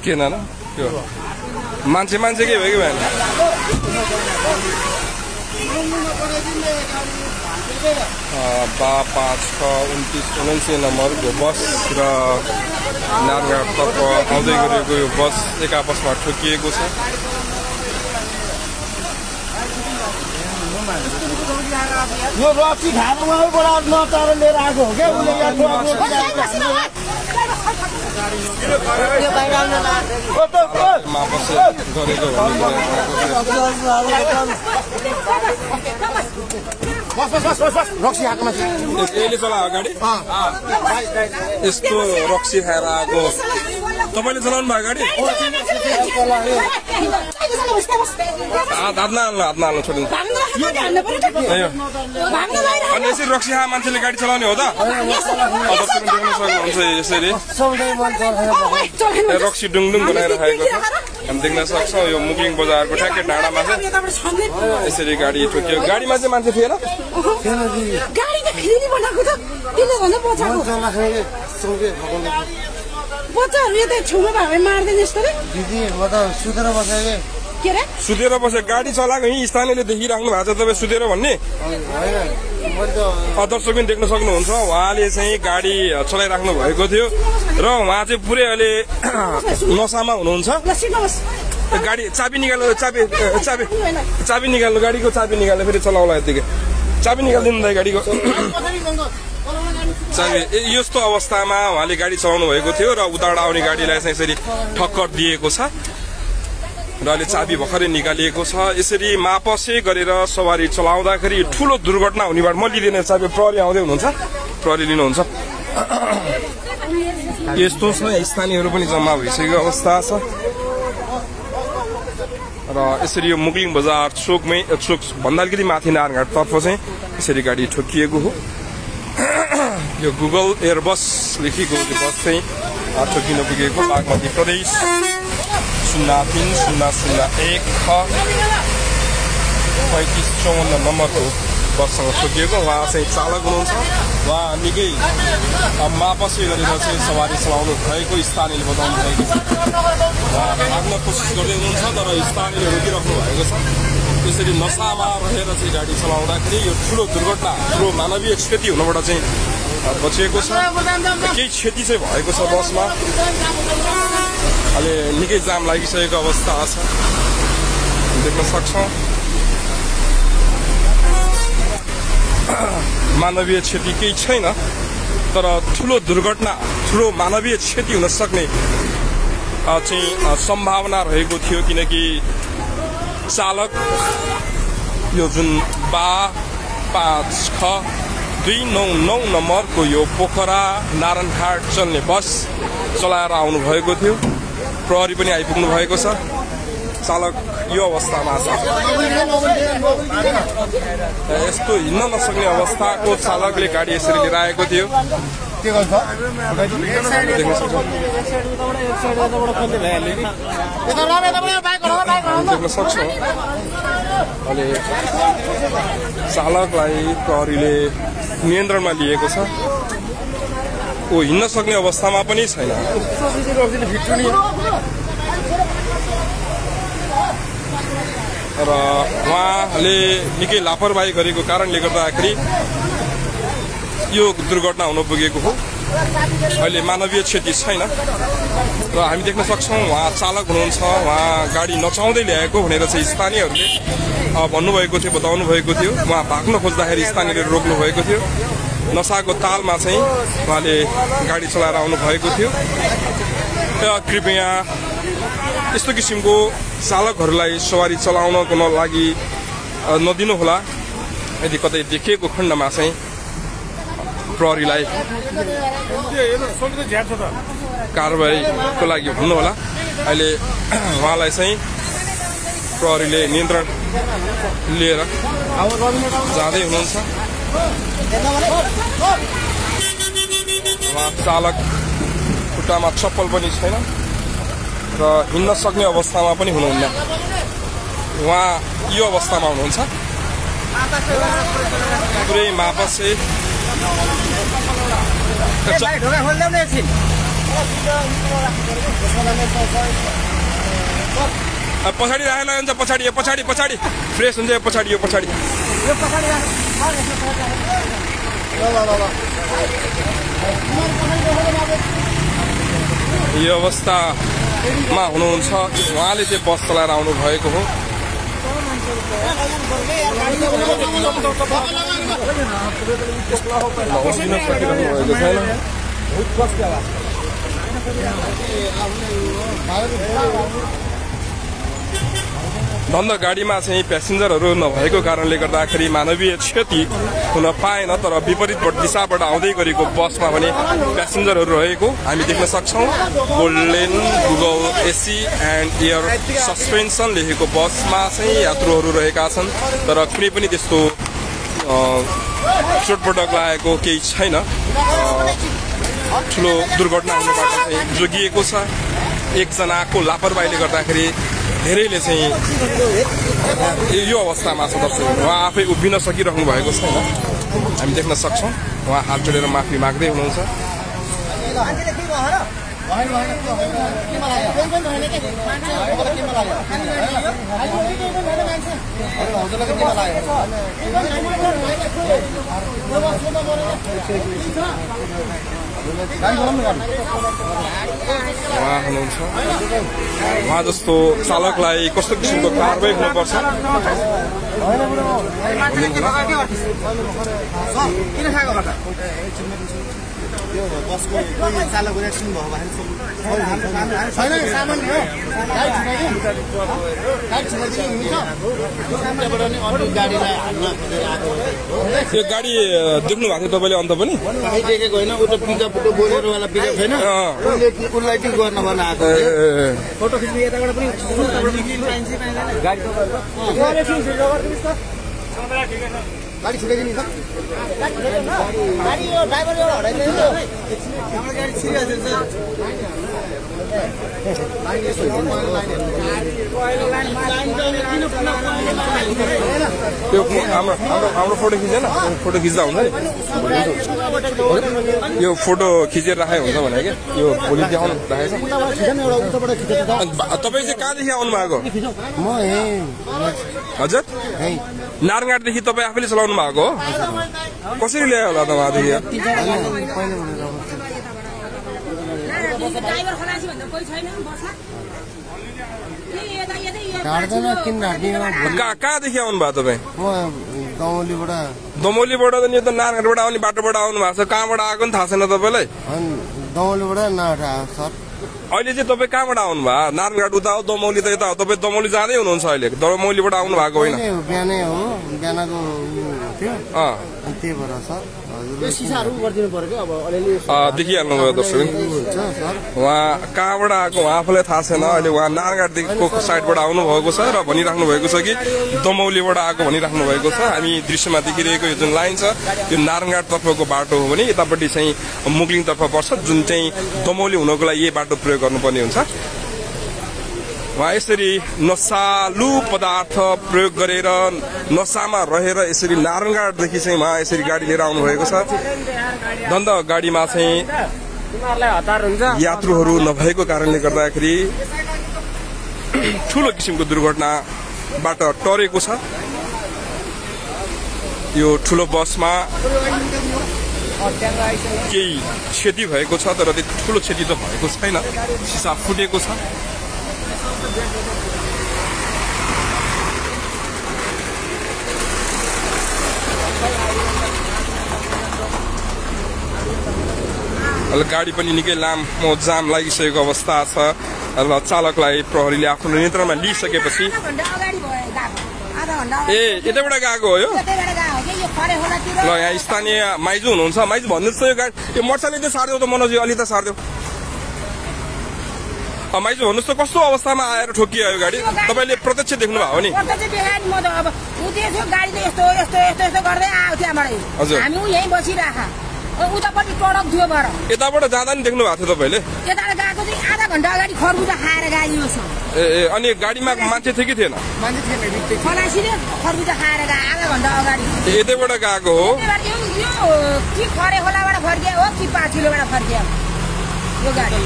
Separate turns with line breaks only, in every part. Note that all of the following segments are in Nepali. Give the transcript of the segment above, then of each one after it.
के नाना त्यो मान्छे मान्छेकै हो कि भएन बा 5-6-29 नम्बरको बस र नारायणघाटतर्फ आउँदै गरेको यो बस एक आपसमा ठोकिएको छ
यो रक्सी खान उहाँबाट नचार लिएर आएको हो क्या उसले यहाँ रक्सी खाएको मान्छे
यसले चलाएको गाडी यस्तो रक्सी खाएर आएको तपाईले चलाउनु भएको गाडी हात नहाल्नु छोडिनु अनि यसरी रक्सी खाए मान्छेले गाडी चलाउने हो त देख्न सक्नुहुन्छ यसरी रक्सी डुङडुङ बनाएर खाएको छ हामी देख्न सक्छौँ यो मुगलिङ बजारको ठ्याक्कै डाँडामा चाहिँ यसरी गाडी ठोकियो गाडीमा चाहिँ मान्छे थिएन
बच्चाहरु यता छेउमा भए मार्दैन यस्तो रे
दिदी म त सुतेर बसेको
के रे
सुतेर बसे गाडी चलाएको यही स्थानीयले देखिराख्नु भएको छ तपाईँ सुतेर भन्ने दर्शक पनि देख्न सक्नुहुन्छ उहाँले चाहिँ गाडी चलाइराख्नु भएको थियो र उहाँ चाहिँ पुरै अहिले नसामा हुनुहुन्छ गाडी चाबी निकाल्नु चाबी निकाल्नु गाडीको चाबी निकाल्नु फेरि चलाउला यतिकै चाबी निकालिदिनु त गाडीको यस्तो अवस्थामा उहाँले गाडी चलाउनु भएको थियो र उताबाट आउने गाडीलाई चाहिँ यसरी ठक्कर दिएको छ र अहिले चाबी भर्खरै निकालिएको छ यसरी मापसे गरेर सवारी चलाउँदाखेरि ठुलो दुर्घटना हुनेबाट म लिँदैन चाबी प्रहरी आउँदै हुनुहुन्छ प्रहरी लिनुहुन्छ यस्तो छ स्थानीयहरू पनि जम्मा भइसकेको अवस्था छ र यसरी यो मुगलिङ बजार चोक भन्दा अलिकति माथि नारायणघाटतर्फ चाहिँ यसरी गाडी ठोकिएको हो यो गुगल एयरबस लेखेको बस चाहिँ ठोकिन पुगेको बागमती प्रदेश 03-001 3554 नम्बरको बससँग ठोकिएको उहाँ चाहिँ चालक हुनुहुन्छ उहाँ निकै मापसी गरेर चाहिँ सवारी चलाउनु भएको स्थानीयले बताउनु भएको छ उहाँ भाग्न कोसिस गर्दै हुनुहुन्छ तर स्थानीयले रोकिराख्नु भएको छ त्यसरी नसामा रहेर चाहिँ गाडी चलाउँदाखेरि यो ठुलो दुर्घटना ठुलो मानवीय क्षति हुनबाट चाहिँ बचेको छ केही क्षति चाहिँ भएको छ बसमा अहिले निकै जाम लागिसकेको अवस्था छ देख्न सक्छौँ मानवीय क्षति केही छैन तर ठुलो दुर्घटना ठुलो मानवीय क्षति हुन सक्ने चाहिँ सम्भावना रहेको थियो किनकि चालक यो जुन 5-6-299 नम्बरको यो पोखरा नारायणघाट चल्ने बस चलाएर आउनु भएको थियो प्रहरी पनि आइपुग्नु भएको छ चालक यो अवस्थामा छ यस्तो हिँड्न नसक्ने अवस्थाको चालकले गाडी यसरी लिएर आएको थियो देख्न सक्छौँ अहिले चालकलाई प्रहरीले नियन्त्रणमा लिएको छ ऊ हिँड्न सक्ने अवस्थामा पनि छैन र उहाँले निकै लापरवाही गरेको कारणले गर्दाखेरि यो दुर्घटना हुन पुगेको हो अहिले मानवीय क्षति छैन र हामी देख्न सक्छौँ उहाँ चालक हुनुहुन्छ उहाँ गाडी नचाउँदै ल्याएको भनेर चाहिँ स्थानीयहरूले भन्नुभएको थियो बताउनु भएको थियो उहाँ भाग्न खोज्दाखेरि स्थानीयले रोक्नु भएको थियो नसाको तालमा चाहिँ उहाँले गाडी चलाएर आउनु भएको थियो कृपया यस्तो किसिमको चालकहरूलाई सवारी चलाउनको लागि नदिनुहोला यदि कतै देखिएको खण्डमा चाहिँ प्रहरीलाई कारबाहीको लागि भन्नुहोला अहिले उहाँलाई चाहिँ प्रहरीले नियन्त्रण लिएर जाँदै हुनुहुन्छ उहाँ चालक खुट्टामा चप्पल पनि छैन र हिँड्न सक्ने अवस्थामा पनि हुनुहुन्न उहाँ यो अवस्थामा हुनुहुन्छ पुरै मापसे पछाडि राखेर हुन्छ पछाडि यो पछाडि पछाडि फ्रेस हुन्छ यो पछाडि यो पछाडि यो अवस्थामा हुनुहुन्छ उहाँले चाहिँ बस चलाएर आउनु भएको हो धन्दा गाडीमा चाहिँ प्यासेन्जरहरू नभएको कारणले गर्दाखेरि मानवीय क्षति हुन पाएन तर विपरीत दिशाबाट आउँदै गरेको बसमा भने प्यासेन्जरहरू रहेको हामी देख्न सक्छौं golden Google AC and air suspension लेखेको बसमा चाहिँ यात्रुहरू रहेका छन् तर कुनै पनि त्यस्तो चोटपटक लागेको केही छैन ठुलो दुर्घटना हुनबाट चाहिँ जोगिएको छ एकजनाको लापरवाहीले गर्दाखेरि धेरैले चाहिँ यो अवस्थामा छ दर्शक उहाँ आफै उभिन सकिरहनु भएको छैन हामी देख्न सक्छौं उहाँ हात जोडेर माफी माग्दै हुनुहुन्छ उहाँ जस्तो चालकलाई कस्तो किसिमको कारबाही हुनुपर्छ
यो बसको चालकको एक्सिडेन्ट भयो
यो गाडी देख्नु भएको थियो तपाईँले अन्त पनि
देखेको होइन उता पिकअप बोलेरोवाला पिकअप छैन उसलाई चाहिँ गर्न भन्न आएको फोटो खिच्नु यताबाट पनि गाडी छुटाइदिनु छ गाडी यो ड्राइभर एउटा हटाइदिनु हाम्रो गाडी छिरिहाल्छ
हाम्रो फोटो खिचेन फोटो खिच्दा हुन्छ नि यो फोटो खिचेर राखेको हुन्छ भने क्या यो भोलि देखाउनु राखेको तपाईँ चाहिँ कहाँदेखि आउनु भएको
म
हजुर नारायणघाटदेखि तपाईँ आफैले चलाउनु भएको हो कसरी ल्यायो होला त उहाँदेखि कहाँदेखि आउनु भयो तपाईँ दमौलीबाट त नि त नारायणघाटबाट आउने बाटोबाट आउनु भएको छ कहाँबाट आएको नि थाहा छैन तपाईँलाई अहिले चाहिँ तपाईँ कहाँबाट आउनु भयो नारायणघाट उता हो दमौली त यता हो तपाईँ दमौली जाँदै हुनुहुन्छ अहिले दमौलीबाट आउनु भएको होइन
बिहानै हो बिहानको
देखिहाल्नु भयो दर्शक उहाँ कहाँबाट आएको उहाँ आफूलाई थाहा छैन अहिले उहाँ नारायणघाटदेखिको साइडबाट आउनु भएको छ र भनिराख्नु भएको छ कि दमौलीबाट आएको भनिराख्नु भएको छ हामी दृश्यमा देखिरहेको यो जुन लाइन छ यो नारायणघाट तर्फको बाटो हो भने यतापट्टि चाहिँ मुगलिङ तर्फ पर्छ जुन चाहिँ दमौली हुनको लागि यही बाटो प्रयोग गर्नुपर्ने हुन्छ उहाँ यसरी नशालु पदार्थ प्रयोग गरेर नशामा रहेर यसरी नारायणघाटदेखि चाहिँ उहाँ यसरी गाडी लिएर आउनु भएको छ दन्द गाडीमा चाहिँ यात्रुहरू नभएको कारणले गर्दाखेरि ठूलो किसिमको दुर्घटनाबाट टरेको छ यो ठूलो बसमा केही क्षति भएको छ तर त्यति ठूलो क्षति त भएको छैन सिसा फुटेको छ गाडी पनि निकै लामो जाम लागिसकेको अवस्था छ र चालकलाई प्रहरीले आफ्नो नियन्त्रणमा लिइसकेपछि ए यतैबाट गएको हो यो ल यहाँ स्थानीय माइजू हुनुहुन्छ माइजू भन्नुहोस् त यो गाडी यो मोटरसाइकल चाहिँ सार्देऊ त मनोजी अलि त सार्देऊ माइजू भन्नुहोस् त कस्तो अवस्थामा आएर ठोकियो यो गाडी तपाईँले प्रत्यक्ष देख्नु भयो नि हजुर
उतापट्टि टडक थियो बर
यताबाट जाँदा नि देख्नु भएको थियो तपाईँले
यताबाट गएको चाहिँ आधा घण्टा अगाडि खरबुजा खाएर गाडियो छ
ए अनि गाडीमा मान्छे थियो कि थिएन
मान्छे थिएन खलासीले खरबुजा खाएर गए आधा घण्टा अगाडि
यतैबाट गएको हो
यो कि खरे खोलाबाट फर्कियो हो कि पाछिलोबाट फर्कियो यो गाडी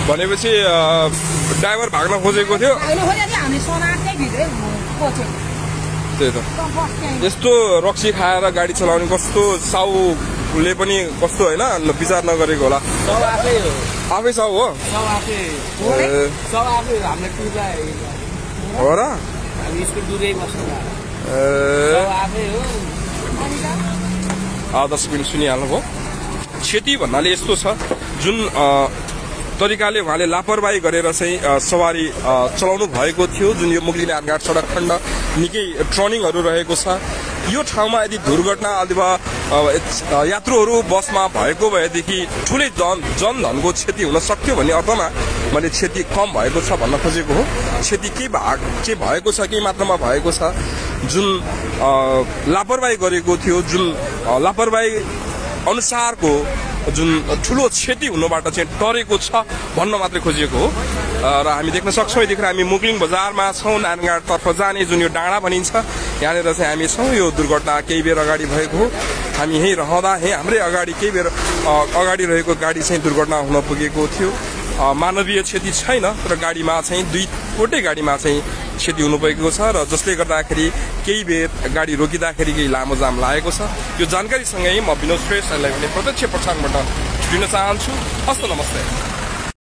भनेपछि ड्राइभर भाग्न खोजेको थियो
अहिले खोजे थियो हामी सोनाकै भित्रै पछ्यौँ
त्यही त यस्तो रक्सी खाएर गाडी चलाउने कस्तो साउले पनि कस्तो होइन विचार नगरेको होला
सब आफै हो
आफै साउ हो
सब आफै सब आफै हो हामीले टुरलाई
हो र
हामी स्कुल दुरै बस्नु सब आफै हो
दर्शक पनि सुनिहाल्नुभयो क्षति भन्नाले यस्तो छ जुन तरिकाले उहाँले लापरवाही गरेर चाहिँ सवारी चलाउनु भएको थियो जुन यो मुगलिन आर्घाट सडक खण्ड निकै टर्निङहरू रहेको छ यो ठाउँमा यदि दुर्घटना अथवा यात्रुहरू बसमा भएको भएदेखि ठुलै जनधनको क्षति हुन सक्थ्यो भन्ने अर्थमा मैले क्षति कम भएको छ भन्न खोजेको हो क्षति के भएको छ केही मात्रामा भएको छ जुन लापरवाही गरेको थियो जुन लापरवाही अनुसारको जुन ठुलो क्षति हुनबाट चाहिँ टरेको छ भन्न मात्रै खोजिएको हो र हामी देख्न सक्छौँ यतिखेर हामी मुगलिङ बजारमा छौँ नारायणघाटतर्फ जाने जुन यो डाँडा भनिन्छ यहाँनिर चाहिँ हामी छौँ यो दुर्घटना केही बेर अगाडि भएको हो हामी यहीँ रहँदा हाम्रै अगाडि केही बेर अगाडि रहेको गाडी चाहिँ दुर्घटना हुन पुगेको थियो मानवीय क्षति छैन तर गाडीमा चाहिँ दुईवटै गाडीमा चाहिँ क्षति हुनुभएको छ र जसले गर्दाखेरि केही बेर गाडी रोकिँदाखेरि केही लामो जाम लागेको छ यो जानकारीसँगै म विनोद श्रेष्ठलाई भने प्रत्यक्ष प्रसारणबाट छुटिन चाहन्छु हस्त नमस्ते